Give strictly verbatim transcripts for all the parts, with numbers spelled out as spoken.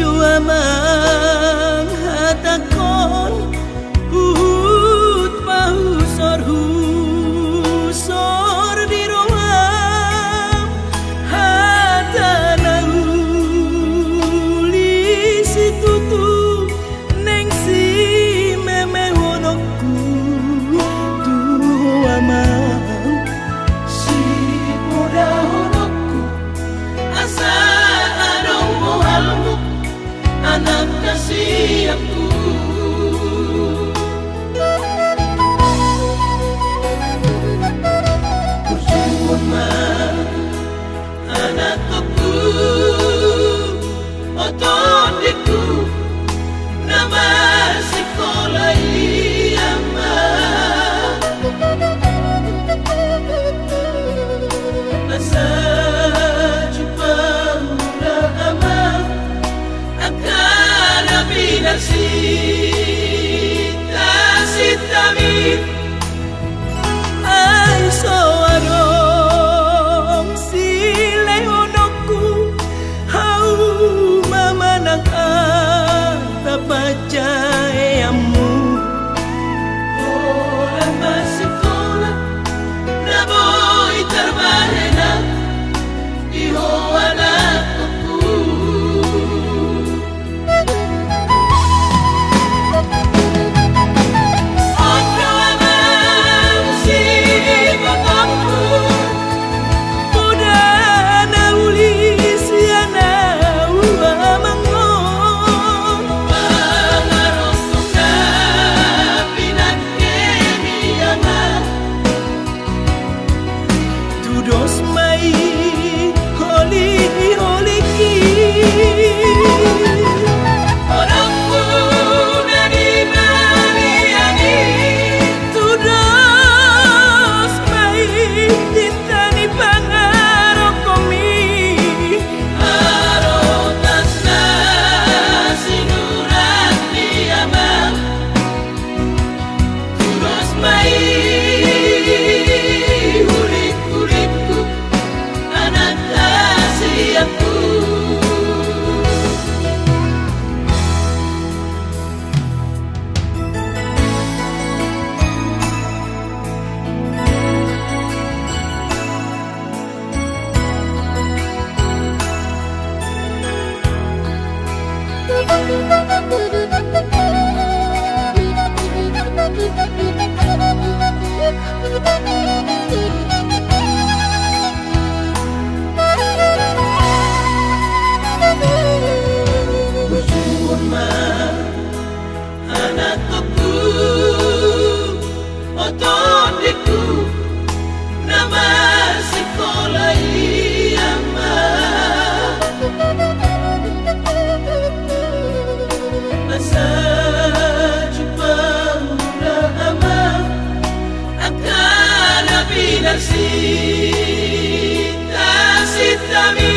Amang, hatangkon, huhut pahusor-husor di roham hata na uli situtu naeng simemehononku tu ho, Amang, sipodahononku asa adong bohalmu, anak hasianku. Hujungkon ma, anakkonku, o tondingku, na marsikola i, Amang. Asa jumpang ma, Amang, angka na pinarsinta-sintami. Ai so adong silehononku, hauma manang hata panjaeanmu. Holan marsikola na boi tarbarena di ho, anakkonku. On do, Amang, sibotoonku, poda na uli sian ahu, Amang, on. Pangarosonku na pinangke ni, Amang. Tudos ma i, holik-holik i. Horongku na di balian i. Tudos ma i, tinta ni pangarokkomi. Harotas na sinurat ni amang. Tudos ma i, hulik-hulikku, anak hasianku. Anakkonku, o tondingku, na marsikola i, amang. Asa jumpang muna, amang, angka na pinarsinta-sintami.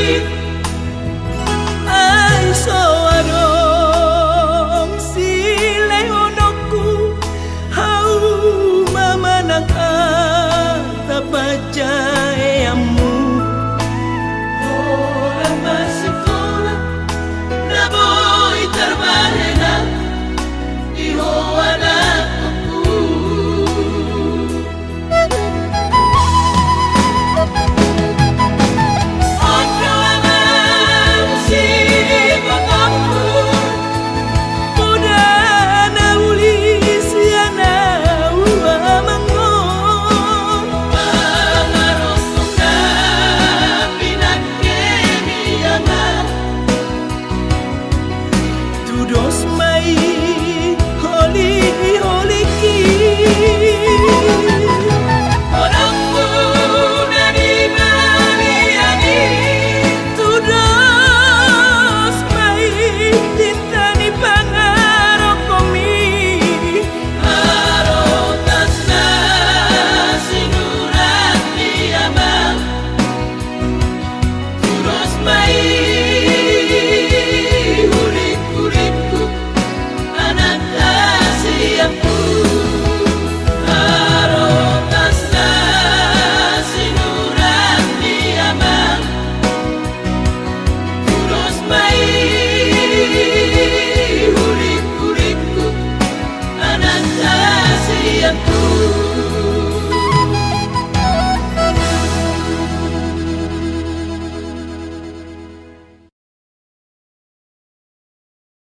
Ai so adong silehononku, hauma manang hata panjaeanmu. Holan marsikola na boi tarbarena di ho, anakkonku. Tudos ma i,